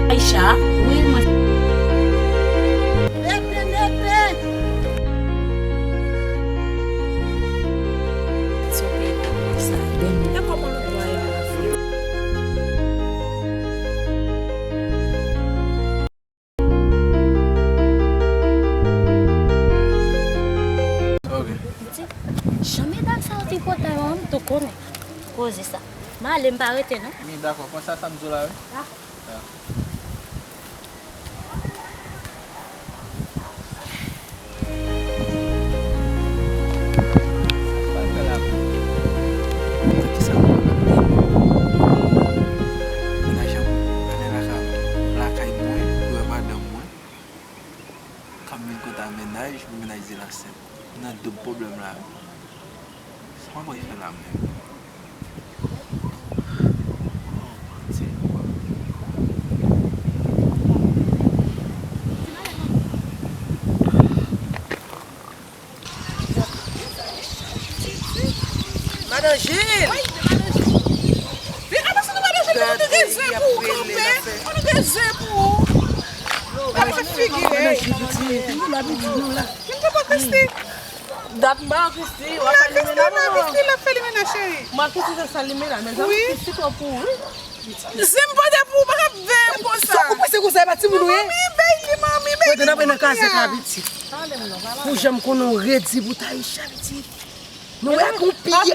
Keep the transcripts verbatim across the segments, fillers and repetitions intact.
Aïcha, wi, mwen. Nepe, nepe! Sou peyi pa konsa. Nan kòman nou dwa ye la, frè? Ok. Jan medam sa yo tripotay, mwen menm tou konnen koze sa. M ale, m pa rete non. Wi, dakò. Konsa sa m di w la, wi. Dakò. Lakay mwen, yo wè madanm mwen, k ap vin kote a mennaj, pou mennaj di l ansent. M nan doub pwoblèm la, wi. Sa mwen pral fè la menm? Madan Jil! Vin, apa se nou madan Jil, nou te gen zen pou ou kanpe, nou te gen zen pou ou. Apa figi, eh? Madan Jil, piti, nou la, piti, nou la. Vin, papa Christy. Dat m pa wè Christy, w ap fè limena, manman. Christy, l ap fè limena, cheri. Mwen, Christy, se sèl limena, mezanmi, Christy twò pou ou, wi. Zen m pote pou ou, pa ka veye m konsa. Sa ou prese konsa, e pa timoun ou ye? Manmi, bay li, manmi, bay li. Mwen te nan kase ka pitit. Pou jan m konnen w redi pou Taïcha, pitit. Nou wè ak yon piye.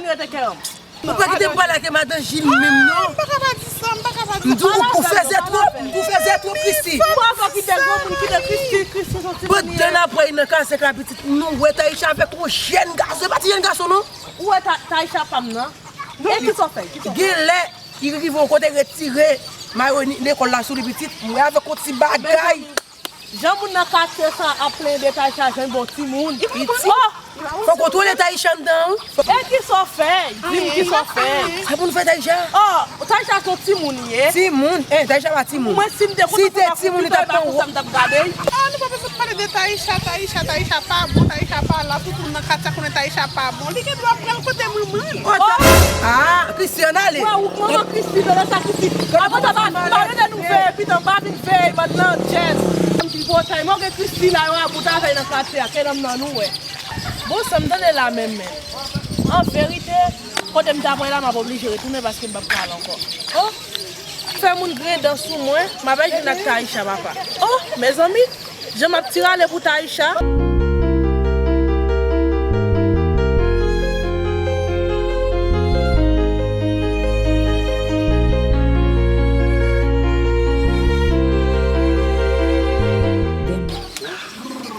Ou pa kite m pale ak madan Jil menm non. M pa ka pa di sa, m pa ka pa di sa. M di w ou fèzè twòp, ou fèzè twòp, Christy. Ou pa fè kite granmoun, kite Christy, Christy se yon timoun li ye. Pandan n ap wè nan kase ka pitit, nou wè Taïcha avèk yon jèn gason, e pa ti jèn gason non. Ou wè Ta-, Taïcha pa m nan? E kisa w fè? Kisa w fè? Genlè li rive yon kote retire mayo lekòl la sou li pitit, m wè avèk yon ti bagay. Jan moun nan katye sa ap plenyen de Taïcha, jan l bon timoun. Li piti. Oh! Fòk ou twole Taïcha anndan, wi. E kisa w fè? Di m kisa w fè. Sa pou nou fè Taïcha? Oh, Taïcha se yon timoun li ye. Timoun? Eh, Taïcha pa timoun. Mwen si m te konn timoun, li t ap pran wòl. Konsa m t ap gade. Ah, nou pa bezwen pale de Taïcha, Taïcha, Taïcha pa bon, Taïcha pa la, tout moun nan katye a konnen Taïcha pa bon. Li gen dwa pran l kote manman l. Oh, ta-, ah, Christy, ann ale. Wè, ou manman Christy, tande sa Christy. Avan sa, pa, pa rele nou veye, pita pa vin veye, bann nan jazz. Tripotay, mwen gen Christy la, yo a bout avè l nan katye a, ke nonm nan nou wè. Bon, sa m tande la menm, men. An verite, kote m ta pran la, m ap oblije retounen paske m p ap pale ankò. Oh, fè moun griyen dan sou mwen, m ap al jwenn ak Taïcha, papa. Oh, mezanmi, jan m ap ti rale pou Taïcha.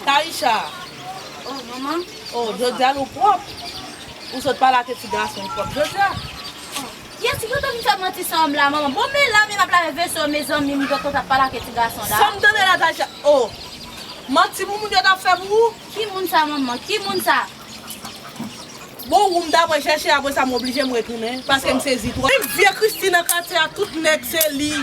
Taïcha. Oh, manman. Oh, jodi a nou pwòp. Ou sot pale ak ti gason pwòp jodi a. Kiyès ki gentan vin fè manti sa m la, manman? Bon, men la, men m ap lave veso, mezanmi, m gentan t ap pale ak ti gason la. Sa m tande la, Taïcha. Oh, manti moun yo t ap fè pou ou? Ki moun sa, manman? Ki moun sa? Bon, ou m t ap chèche, apre sa, m oblije m retounen, paske m sezi twòp. Menm vye Christy nan katye a, tout nèg se li.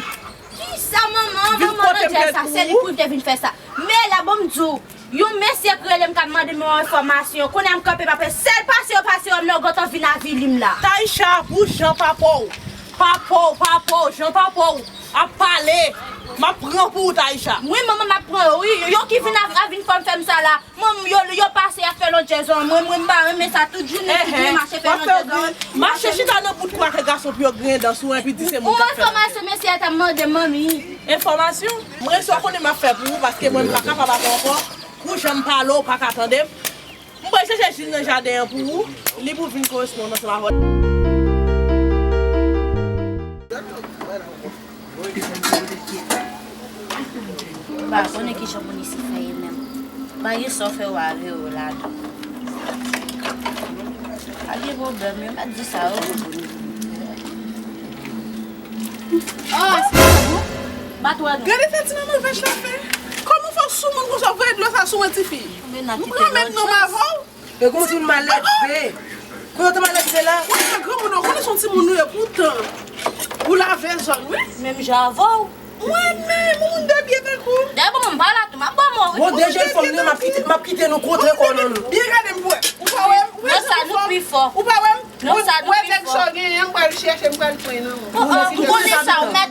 Kisa, manman? Manman, nan djèl sa, se li pou l te vin fè sa. Men la, bon, m di w, yon mesye k rele m k ap mande m yon enfòmasyon. Kounye a m kanpe, m ap fè sèl pase yo pase yo, m nan gentan vin avili m la. Taïcha, pou jan papa w, papa w, papa w, jan papa w ap pale, m ap pran pou ou, Taïcha. Wi, manman, m ap pran yo, wi. Yo ki vin a, a vin fè m fè m sa la. Manman, yo, yo pase, y ap fè lòt jèz an mwen, mwen, m pa renmen sa, tout jounen, tout jounen, mache fè lòt jèz an mwen. Mache chita nan bout kwa ke gason pou yo griyen dan sou, epi di se moun k ap fè lòt jèz. Yon enfòmasyon mesye a t ap mande, manmi. Enfòmasyon? M resevwa konnen m ap fè pou ou, paske mwen m pa kapab avè w ankò. Pou jan m pale w, ou pa ka tande m. M pral chèche Jil nan jaden an pou ou, li pou vin koresponn ansanm avè w. M pa konnen kijan moun isi fè ye menm. Pa gen sa w fè w ale yo ladan. Pa gen pwoblèm, yo mèt di sa yo. Ah, se bon. Pa twò non. Gade sa ti manman vèch la fè. Kòman w fè w sou moun konsa, w voye dlo sa sou mwen, tifi? M pral met non m avè w. E kòman si w malelve? Kòman w te malelve la? Ou se granmoun, ou konnen se yon timoun ou ye, poutan ou lave zòn, wi. Menm jan avè w. Mwen menm, moun de byen tankou w. Dayè, bon, m pa la tou, m ap ba w mò, wi. Bon, de jèn fanm li, m ap kite, m ap kite nou kontre kò nan nou. Byen gade m pou wè. Ou pa wè m? Non, sa nou pi fò. Ou pa wè m? Non, sa nou pi fò. Wè nèg sa w genyen an, m pral chèche, m pral pran nan men w. Oh, oh, m konnen sa, w mèt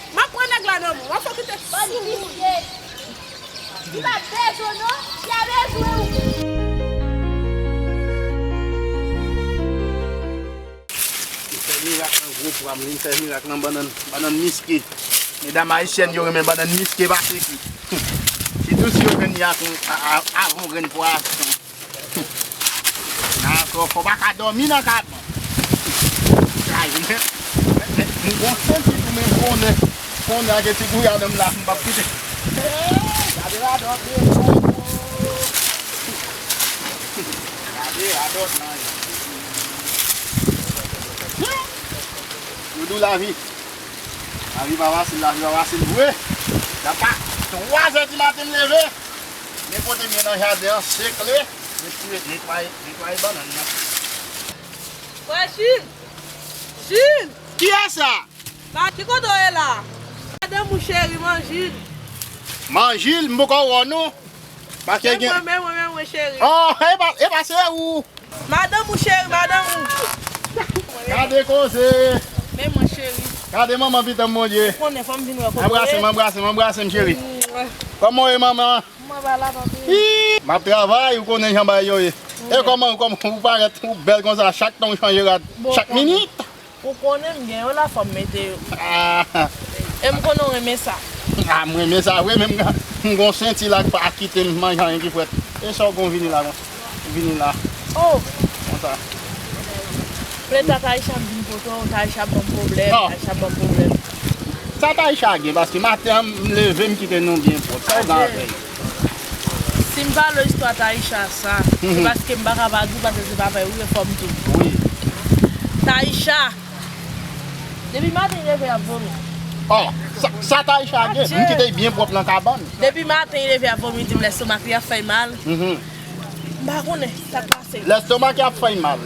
M ap pran nèg la nan men w. W ap fè w kite sou moun. Li pa bezwen w non, li pa bezwen w. Li fè mirak nan gwo pwa m, li fè mirak nan bannann, bannann miske. Medam ayisyèn yo renmen bannann miske pase ki. Sitou si yo jwenn li ak yon, a, a, avè yon grenn pwason. Nan fò, fò pa ka dòmi nan kab. Ay, men, men, men, m gon senti tou, men m konnen, konnen ak ti gouyad m la, m p ap kite. Hey, gade radòt, mesye. Gade radòt nan. Yo di w lavi. Lavi pa fasil, lavi pa fasil vre. Depi twa zè di maten m leve. Men kote m ye nan jaden an, sekle, netwaye, netwaye, netwaye bannann nan. Frè Jil! Jil! Kiyès sa? Ma, ki kote w ye la? Madanm ou cheri, Man Jil. Man Jil, m poko wè w non. Paske gen. Men mwen, men mwen, men mwen, cheri. Oh, e pa, e pa se ou. Madanm ou cheri, madanm ou. Gade koze. Men mwen cheri. Gade manman pitit m, Bondye. Ou konnen fò m vin wè kote w ye. Anbrase m, anbrase m, anbrase m, cheri. Kòman w ye, manman? Mwen pa la, papi. Ih, m ap travay, ou konnen jan bagay yo ye. E kòman, kòman ou parèt, ou bèl konsa, chak tan ou chanje rad, chak minit? Ou konnen m gen yo la, fò m mete yo. Ah. E m konnen w renmen sa. Ah, m renmen sa vre, men m, m gon senti la k pa kite m manje anyen ki frèt. E sa w gon vini la, non? Vini la. Oh! Konsa. Preta Taïcha m vin kote w, Taïcha ban m pwoblèm, Taïcha ban m pwoblèm. Sa Taïcha gen, paske maten an m leve m kite nou byen pwòp. Sa w gen avè l? Si m pale istwa Taïcha sa, se paske m pa ka pa di w, paske se pa vre, wi, fò m di w. Wi. Taïcha, depi maten li leve ap vomi. Oh, sa, sa Taïcha gen, m kite l byen pwòp nan kabann. Depi maten li leve ap vomi, di m lestomak li ap fè l mal. M pa konnen sa k pase. Lestomak li ap fè l mal.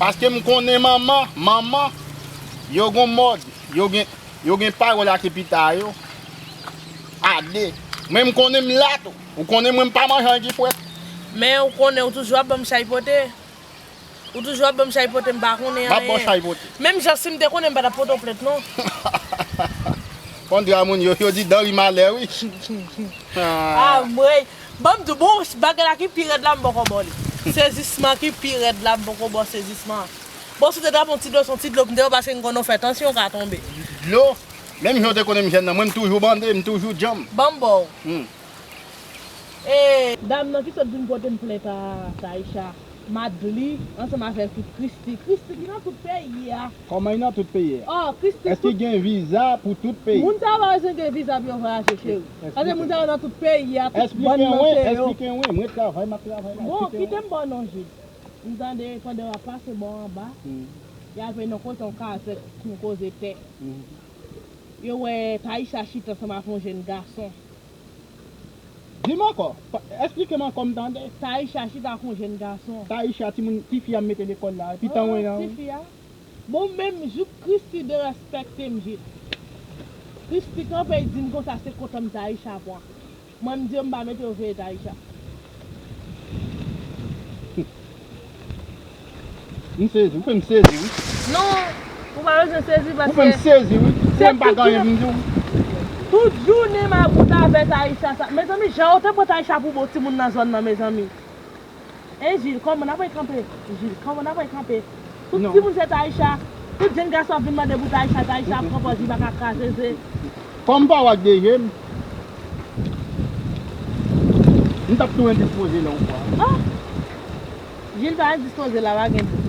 Paske m konnen manman, manman, yo gon mòd, yo gen, yo gen pawòl ak epita yo. A de. Mwen m konnen m la tou. Ou konnen mwen m pa manje anyen ki frèt. Men ou konnen ou toujou ap ban m chay pote. Ou toujou ap ban m chay pote, m pa konnen anyen. M ap ba w chay pote. Menm jan si m te konnen m pa t ap pote w plent non. Kontra moun yo, yo di dan ri malè wi. Ah. Anmwey. Ban m di w, bon, bagay la ki pi rèd la m poko ba w li. Sezisman ki pi rèd la m poko ba w sezisman. Bon, si w te trap yon ti dlo, se yon ti dlo pou m te ba w paske m konnen w fè tansyon w ka tonbe. Dlo? Menm jan w te konnen m jèn nan, mwen m toujou bande, m toujou djanm. Ban m ba w. Hmm. E dam nan ki sot vin pote m plent a Taïcha, Madly, ansanm avèk Christy. Christy ki nan tout peyi a. Kòman li nan tout peyi a? Oh, Christy. Èske gen viza pou tout peyi? Moun sa yo pa bezwen gen viza pou yo vwayaje, cheri. Paske moun sa yo nan tout peyi a, tout bòn nan se yo. Esplike mwen, esplike mwen. Mwen travay, m ap travay la. Bon, kite m ba w non, Jil. M tande pandan w ap pase bò anba, hmm, y al nan kote yon kazèk pou koze tè. Hmm. Yo wè Taïcha chita ansanm ak yon jèn gason. Di m ankò. Pa, esplike m ankò, m tande. Taïcha chita ak yon jèn gason. Taïcha, timoun, tifi a m mete lekòl la, epi tan wen an. Tifi a. Bon, menm jouk Christy derespekte m, Jil. Christy kanpe, l di m konsa, se kontan m Taïcha pran. Mwen, m di yo m pa mete yo veye Taïcha. M sezi, ou fè m sezi, wi. Non, ou pa bezwen sezi paske. Ou fè m sezi, wi. Ou wè m pa gen anyen pou m di w. Tout jounen m ap bout avè Taïcha sa. Mezanmi, jan yo te pran Taïcha pou bon timoun nan zòn nan, mezanmi. E Jil, kòman n ap kanpe? Jil, kòman n ap kanpe? Tout timoun se Taïcha. Tout jèn gason ap vin mande pou Taïcha, Taïcha ap pran pòz li pa ka kraze ze. Fò m pa w ak de je m. M t ap tou endispoze la yon fwa. Ah! Jil pa endispoze la, pa gen dlo.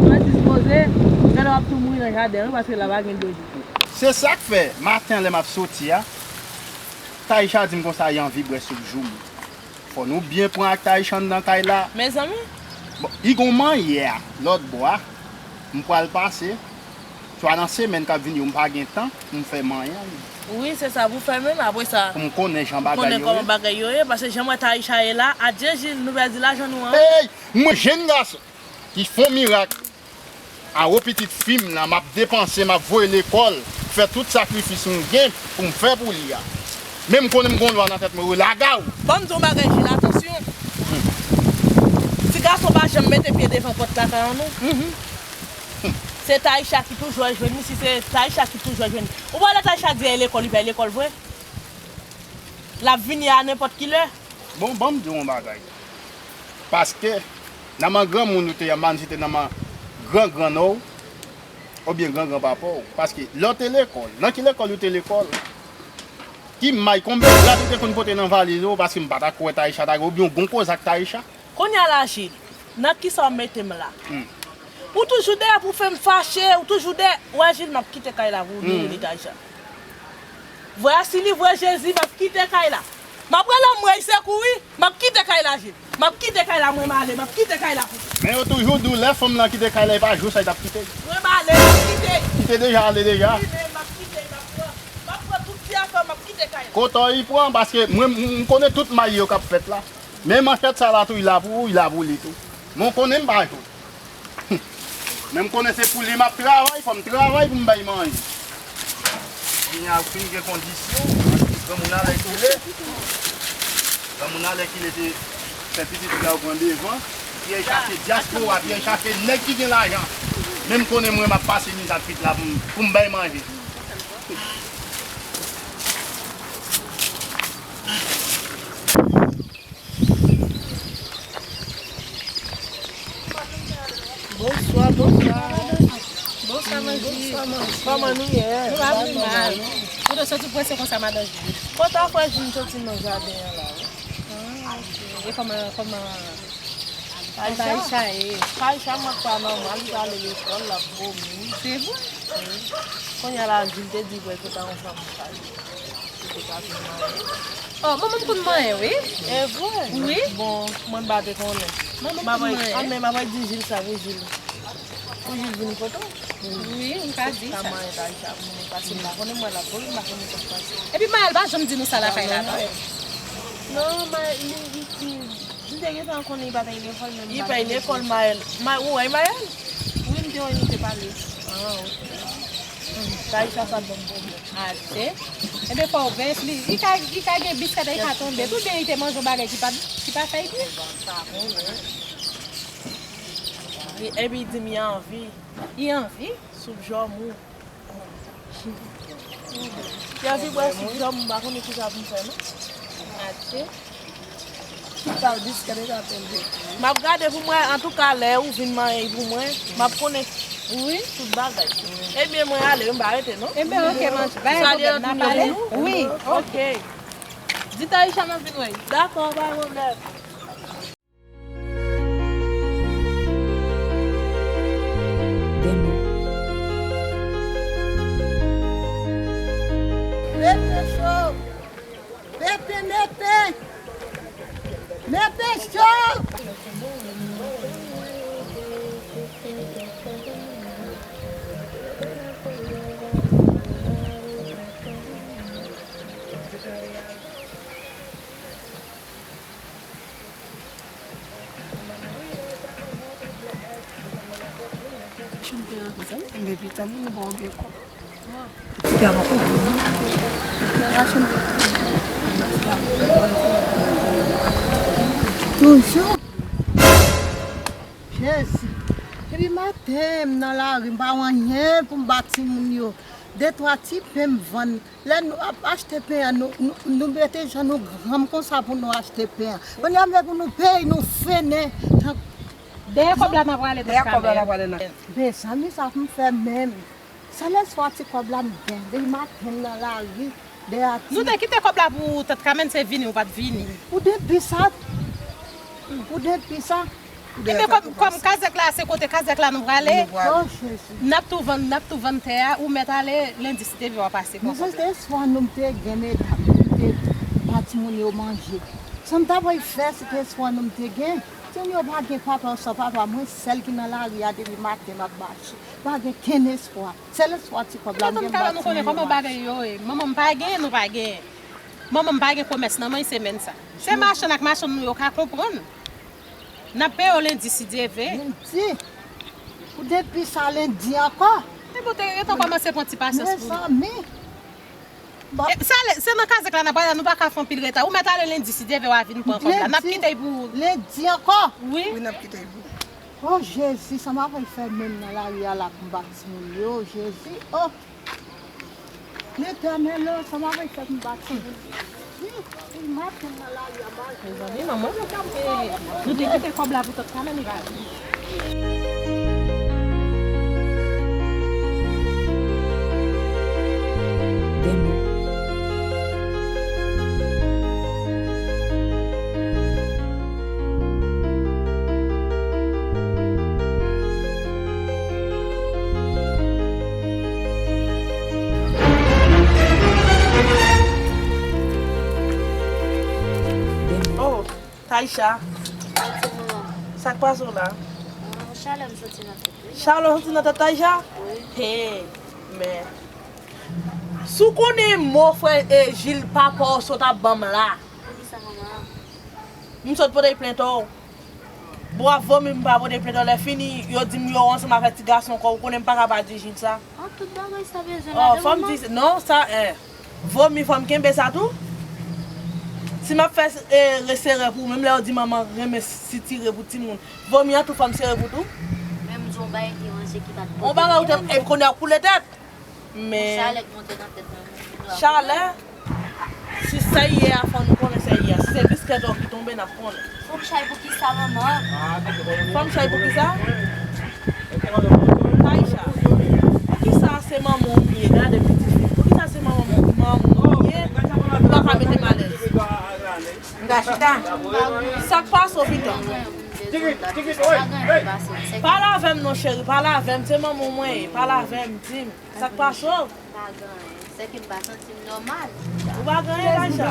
Ou endispoze, gade w ap tou mouri nan jaden wi, paske la pa gen dlo ditou. Se sa k fè, maten an lè m ap soti a, Taïcha di m konsa, li anvi bwè soup joumou. Fò nou byen pran ak Taïcha anndan kay la. Mezanmi. Bon, li gon mannyè a, lòt bò a. M pral pase. Swa nan semèn k ap vini yo, m pa gen tan pou m fè manyen. Wi, se sa pou fè menm, apre sa. Pou m konnen jan bagay yo ye. Pou m konnen kòman bagay yo ye, paske jan m wè Taïcha ye la, adye Jil, nou pèdi lajan nou an. Ey! Mwen, jenn gason ki fè yon mirak, a wo pitit fi m la, m ap depanse, m ap voye lekòl, fè tout sakrifis m gen pou m fè pou li a. Men m konnen m gon lwa nan tèt mwen, rele Agaw. Ban m di w yon bagay, Jil, atansyon. Ti gason pa janm mete pye devan pòt lakay an non. Se Taïcha ki toujou al jwenn li, si se Taïcha ki toujou al jwenn li. Ou pa wè lè Taïcha di al lekòl, li pa al lekòl vre? L ap vini a nenpòt ki lè. Bon, ban m di w yon bagay. Paske, nan men granmoun ou te ye a, m pa konn si te nan men gran grann ou, oubyen gran gran papa w. Paske, lè w te lekòl, nan ki lekòl ou te lekòl? Ki may, konbyen rad ou te konn pote nan valiz ou? Paske m pa ta kwè Taïcha ta gen, oubyen w gon koze ak Taïcha? Kounye a la, Jil, nan kisa w mete m la? Hmm. Ou toujou dèyè pou fè m fache, ou toujou dèyè. Wè, Jil, m ap kite kay la pou nou, hmm, li Taïcha. Vre a, si li vre, Jezi, m ap kite kay la. M ap rele anmwey sekou, wi. M ap kite kay la, Jil. M ap kite kay la, mwen, m ale. M ap kite kay la pou ou. Men yo toujou di w, lè fanm lan kite kay la, e pa jou sa li t ap kite. Mwen, m ale, m ap kite. Li te deja ale deja. Wi, men m ap kite, m ap pran. M ap pran tout ti afè, m ap kite kay la. Kote w pran, paske mwen, m, m konnen tout may yo k ap fèt la. Men manchèt sa la tou, li la pou ou, li la pou li tou. Men w konnen m pa jwe. Men m konnen se pou li m ap travay, fò m travay pou m bay manje. Vini a fin gen kondisyon, granmoun alèkile. Granmoun alèkile te fè pitit li a pran devan. Li al chache dyaspora, li al chache nèg ki gen lajan. Men m konnen mwen m ap pase mizè ak pitit la pou m, pou m bay manje. Bonswa, bonswa. Bonswa, manmi. Bonswa, manmi. Kòman nou ye? Nou pa pi mal. Ou te soti prese konsa, madan Jil? Kote frè Jil soti nan jaden an la, wi. Ah, ok. E kòman, kòman Taïcha ye? Taïcha, mwen pa nòmal, li prale lekòl, l ap vomi. Se vre? Wi. Kounye a la, Jil te di, vre, se pa yon fanm kay. Ou te ka vin manyen. Oh, manman m konn manyen, wi. E vre? Wi. Bon, mwen m pa te konnen. Manman m konn manyen. An, men m ap di Jil sa pou Jil. Pou Jil vin kote w. Wi, m ka di sa. Sa manyen Taïcha pou mwen, paske m pa konnen mwen la, pou m pa konnen sa k pase. Epi Maël pa janm di nou sa lakay la, non? Non, Maël, li, li, li, li te gentan konnen li pa t al lekòl, men li pa t al lekòl. Maël, ou wè Maël? Wi, m te wè li te pale. Ah, ok. Taïcha sa ban m pwoblèm. Achte. Ebyen, fò w veye li. Li ka, li ka gen biskèt, li ka tonbe. Oubyen li te manje yon bagay ki pa, ki pa fè l byen. Li, epi li di m li anvi. Li anvi? Soup jòmou. Li anvi bwè soup jòmou, m pa konnen kisa pou m fè, non. Achte. M ap gade pou mwen, antouka, lè ou vin manyen pou mwen, m ap konnen tout bagay. Ebyen, mwen ale, m pa rete, non. Ebyen, ok, manmi. Pa gen pwoblèm, n a pale. Wi, ok. Di Taïcha m ap vin wè l. Dakò, pa gen pwoblèm. Pete cho! Pete nete! Nete cho! Toujou. Jezi. Depi maten, m nan lari, m pa wè anyen pou m ba timoun yo. De twa ti pen m vann. Lè nou ap achte pen an, nou, nou, nou mete jan nou granm konsa pou nou achte pen an. Kounye a, m vle pou nou peye, nou fennen. Tan- Dèyè kòb la n a prale nan kanmè. Mezanmi, sa pou m fè menm. Sèl espwa ti kòb la m gen. Depi maten m nan lari, dèyè ti. Nou te kite kòb la pou tant Kamèn, se vini ou pa t vini. Pou depi sa, pou depi sa. Ebyen, kòm, kòm kazèk la, se kote kazèk la nou prale, n ap tou vann, n ap tou vann tè a, ou mèt ale, lendi si Dye vle w a pase pou w kontre. Mezanmi, se espwa nou m te gen, medam, pou m te ba timoun yo manje. Sa m ta pral fè, se te espwa nou m te gen. Timoun yo pa gen papa, oswa papa, mwen sèl ki nan lari a depi maten m ap mache. Pa gen kenn espwa. Sèl espwa ti kòb la m gen, m ba timoun yo mache. Manman m pa gen, nou pa gen. Manman m pa gen komès nan men semèn sa. Se machann ak machann nou yo ka konprann. N ap peye w lendi si Dye ve. Lendi? Pou depi sa lendi ankò? Epi w te gentan kòmanse pran ti pasyans pou nou. Mezanmi. Bon. E, sa le, se nan kazèk la n ap prale, nou pa ka fè anpil reta. Ou mèt ale lendi si Dye ve w a vin pran kòb la. N ap kite l pou ou. Lendi ankò? Wi. Wi, n ap kite l pou ou. Oh Jezi, sa m ap fè menm nan lari a la pou m ba timoun yo, Jezi. Oh. Letènèl, oh, sa m ap fè m bat timoun. Wi, wi, maten nan lari a, ba. Mezanmi, manman, eh, nou te kite kòb la pou tante Kamèn, li pa vini. Demo. Oh, Taïcha. Sa k pase w la? Chalè m soti nan tèt. Chalè w soti nan tèt Taïcha? Wi. Hey, men. Si w konnen mo frè e Jil papa w sot ap ban m la. Poukisa, manman? M sot pote plent w. Bon, ap vomi m pa pote plent w. Lè fini, yo di m yo ansanm avèk ti gason ankò. Ou konnen m pa ka pa di Jil sa. An, tout bagay sa bezwen ladan, manman. Oh, fò m di, non, sa, eh. Vomi, fò m kenbe sa tou. Si m ap fè, eh, resere pou ou, menm lè yo di manman renmen sitire pou timoun. Vomi an tou, fò m sere pou tou. Menm jan w bay te ranje ki pa t pote. On bagay ou te, epi kounye a w koule tèt. Men chalè k monte nan tèt mwen, moun ki dwa chalè, si sa ye a, fò nou konnen sa ye a. Si se biskèt ou ki tonbe, n ap konnen. Fanm chay pou ki sa, manman? Fanm chay pou ki sa? Taïcha, pou ki sa se manman w ye? Gade pitit fi. Pou ki sa se manman w, manman w ye? Ou pa ka mete m alèz. M ka chita. Sa k pase w, pitit? Pale avè m non, cheri. Pale avè m. Se manman w mwen ye. Pale avè m. Di m. Sa k pase w? Pa gen anyen. Sèke m pa santi m nòmal. Ou pa gen anyen, Taïcha?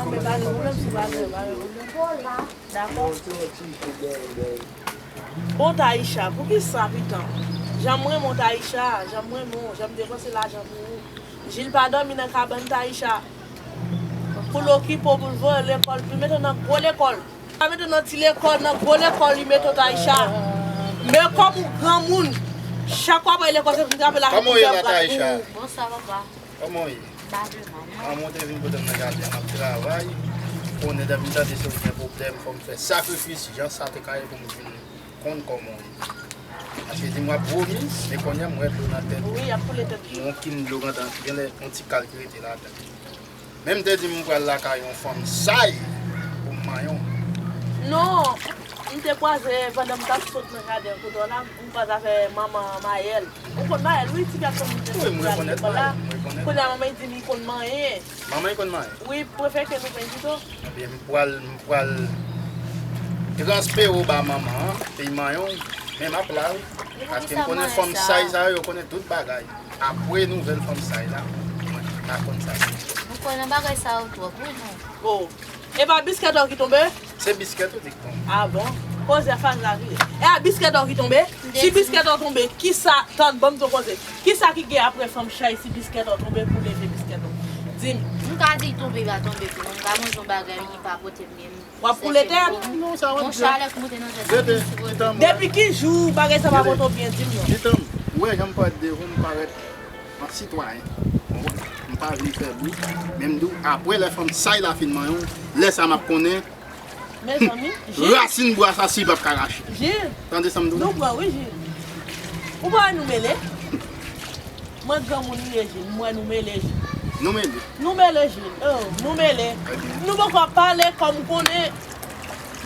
Anben, pa gen pwoblèm, si w pa gen, pa gen pwoblèm. Dakò. Bon, Taïcha, poukisa, pitit? Jan m renmen w, Taïcha, jan m renmen w, jan m depanse lajan pou ou. Jil pa dòmi nan kabann, Taïcha. Pou l okipe w, pou l voye w lekòl, pou l mete w nan gwo lekòl. Pa mete w nan ti lekòl, nan gwo lekòl li mete w, Taïcha. Men kòm ou granmoun, chak w ap al lekòl, se pou w trape lajan pou w fè bak pou ou. Kòman w ye la, Taïcha? Bonswa, papa. Kòman w ye? M pa vle mal, non. Manman w te vin pote m nan jaden an, m ap travay. Konnen depi m tande se ou gen pwoblèm, fò m fè sakrifis, jan sa te ka ye pou m vin konn kòman w ye. Paske di m w ap vomi, men kounye a m wè dlo nan tèt ou. Wi, y ap koule tèt ou. Yon kin dlo gentan, genlè yon ti kal ki rete ladan. Men m te di m pral lakay yon fanm chay pou m manyen w. Non, m te kwaze pandan m t ap sot nan jaden kote w la, m kwaze avè manman Mayèl. Ou konn Mayèl, wi, ti gason m te sot pral lekòl la. Wi, m rekonèt Mayèl, m rekonèt. Kounye a manman l di m li konn manyen. Manman l konn manyen? Wi, prefere ke nou pran pito. Ebyen, m pral, m pral transfere w ba manman an, pou l manyen w, men m ap la, wi. Paske m konnen fanm chay sa yo, yo konnen tout bagay. Apre nouvèl fanm chay la, mwen pa konn sa. Nou kwè nan bagay sa yo twòp, wi, nou. Oh. E pa biskèt ou ki tonbe? Se biskèt ou te k tonbe. Ah bon? Koze a faz la vire. E a biskèt ou ki tonbe? Si biskèt ou tonbe, kisa, tann, ban m di w koze. Kisa ki gen apre fanm chay si biskèt ou tonbe pou leve biskèt ou? Di m. M ka di l tonbe, li pa tonbe pou mwen. M ka manje yon bagay, li pa pote m byen. W ap koule tèt? Non, sa w ap di. Yon chalè k monte nan tèt mwen, m sipoze. Depi ki jou bagay sa pa pote w byen, di m non. Gentan, ou wè jan m parèt devan w, m parèt an sitwayen. Ou konprann? M pa vin fè bri. Men m di w, apre lè fanm chay la fin manyen w, lè sa m ap konnen. Mezanmi, Jil. Rasin bwa sa si p ap ka rache. Jil. Tande sa m di w? Nou pran wi, Jil. Ou pa wè nou mele? Mwen granmoun li ye, Jil. M wè nou mele, Jil. Nou mele? Nou mele, Jil. Oh, nou mele. Ebyen. Nou poko ap pale kòm ou konnen.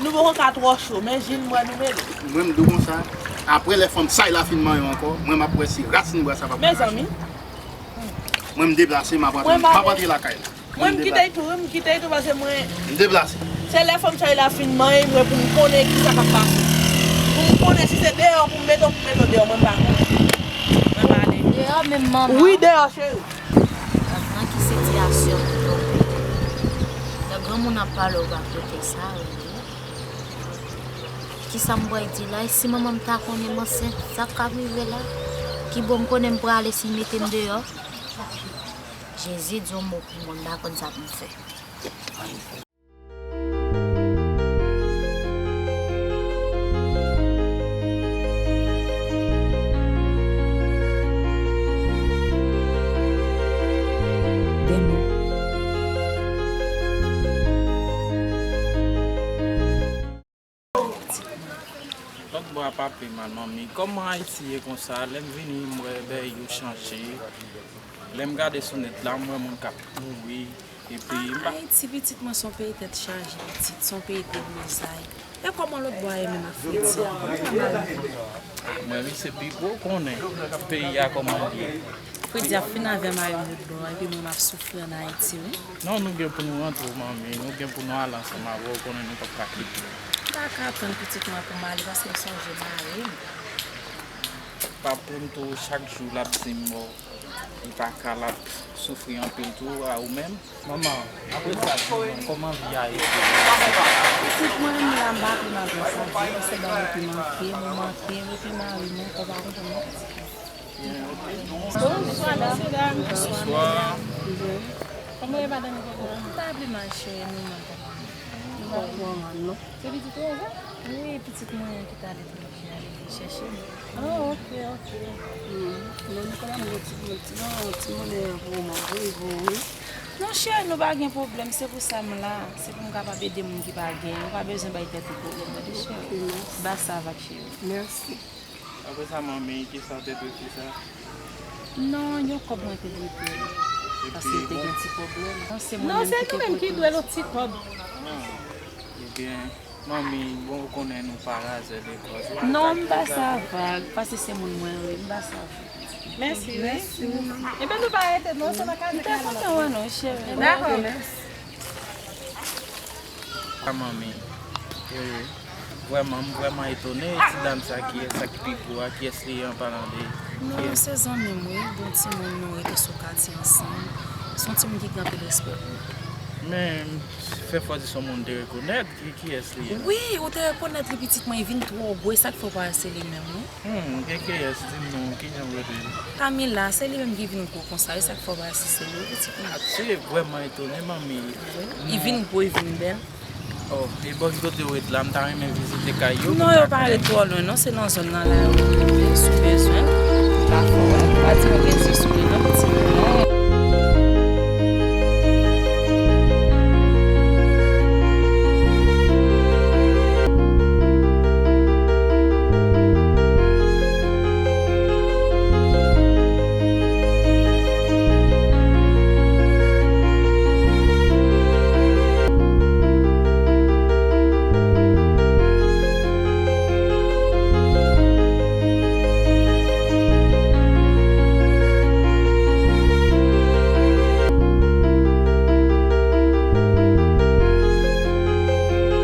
Nou poko ka twò cho, men Jil, m wè nou mele. Mwen, m di w konsa, apre lè fanm chay la fin manyen w ankò, mwen, m ap wè si rasin bwa sa p ap ka rache. Mezanmi. Mwen, m deplase, m ap antre, m ap antre lakay la. Mwen, m kite l tou, wi, m kite l tou, paske mwen. M deplase. Se lè fanm chay la fin manyen mwen pou m konnen kisa k ap pase. Pou m konnen si se deyò pou m mete w, pou m mete w deyò, mwen m pa konnen. Mwen pa ale. Deyò menm manman. Wi, deyò, cheri. Nan ki sitiyasyon m tonbe? Nan granmoun Moun ap pale w pa kote sa, wi. Kisa m pral di la? E si manman m ta konnen m ansent, sa k ap rive la? Ki bò m konnen m prale si y mete m deyò? Jezi di yon mo pou mwen, m pa konn sa pou m fè. Lòt bò a pa pi mal, manmi. Kòman Ayiti ye konsa? Lè m vini, m wè bèy yo chanje. Lè m gade sou nèt la, m wè moun k ap mouri. Epi, m pa Ayiti, pitit mwen, se yon peyi tèt chaje, pitit. Se yon peyi deblozay. E kòman lòt bò a ye menm ak fredi a? Mwen pa mal. Mwen, wi, se pi gwo konnen peyi a kòman l ye. Fredi ap fin avè mari m lòt bò a, epi mwen, m ap soufri ann Ayiti, wi. Non, nou gen pou nou rantre, manmi. Nou gen pou nou ale ansanm avè w, konnen nou p ap ka kite w. M pa ka tann pitit mwen pou m ale, paske m sonje mari m. Papa m tou, chak jou, l ap di m, bon, li pa ka, l ap soufri anpil tou, a ou menm? Manman, apre sa, di mwen, kòman vi a ye pou ou? Pitit mwen, m la, m pa pi mal konsa, di, paske bagay yo pi manke, mwen manke, epi mari mwen, kò pa konprann mwen. Byen, ok. Bonswa, mesye dam. Bonswa. Kòman ye, madanm? Kòman w ye? M pa pi mal, cheri, nou menm, papa. Nou pa twò mal, non. Se pitit ou, wi? Wi, pitit mwen an ki t aletranje a, li vin chèche m. Ah, ok, ok. Hmm. Non, nou konn yon ti, yon ti, yon ti monnen pou ou, manman, wi, pou ou, wi. Non, cheri, nou pa gen pwoblèm, se pou sa m la. Se pou m kapab ede moun ki pa gen. Ou pa bezwen bay tèt ou pwoblèm, tande, cheri. Ok, mèsi. Ba sa avèk cheri. Mèsi. Apre sa, manmi, kisa w te dwe fè sa? Non, yon kòb mwen te dwe peye. Paske l te gen ti pwoblèm. Non, se mwen menm ki te pote l. Non, se nou menm ki dwe l yon ti kòb. Ah, ebyen, manmi, bon, ou konnen nou pa razè de kòz. Non, m ba sa vag, paske se moun mwen, wi, m ba sa vag. Mèsi, wi. Mèsi. Ebyen, nou pa rete, non, se nan kaze. M te kontan wè nou, cheri. Dakò, mèsi. A manmi, e, vrèman, m vrèman etone, ti dam sa, kiyès sa ki pi gwo a, kiyès li ye an palan de... Non, se zanmi m, wi, bon timoun, nou rete sou katye ansanm. Se yon timoun ki gen anpil respè pou mwen. Men, fè fò di se yon moun m te rekonèt, ki, kiyès li ye? Wi, ou te rekonèt li, pitit mwen, li vin twò gwo, e sa k fè w pa wè se li menm, wi. Hmm, gen kiyès, di m non, kijan w rele l? Camila, se li menm ki vin gwo konsa, e sa k fè w pa wè si se li, pitit mwen. Ah, se vrèman etone, manmi. Wi. Li vin gwo, li vin bèl. Oh, e bò ki kote yo ret la, m ta renmen vizite kay yo. Non, yo pa ret twò lwen, non, se nan zòn nan la yo rete, si w bezwen. Pa fè w wè, pa di mwen gen zye sou li, non, pitit mwen.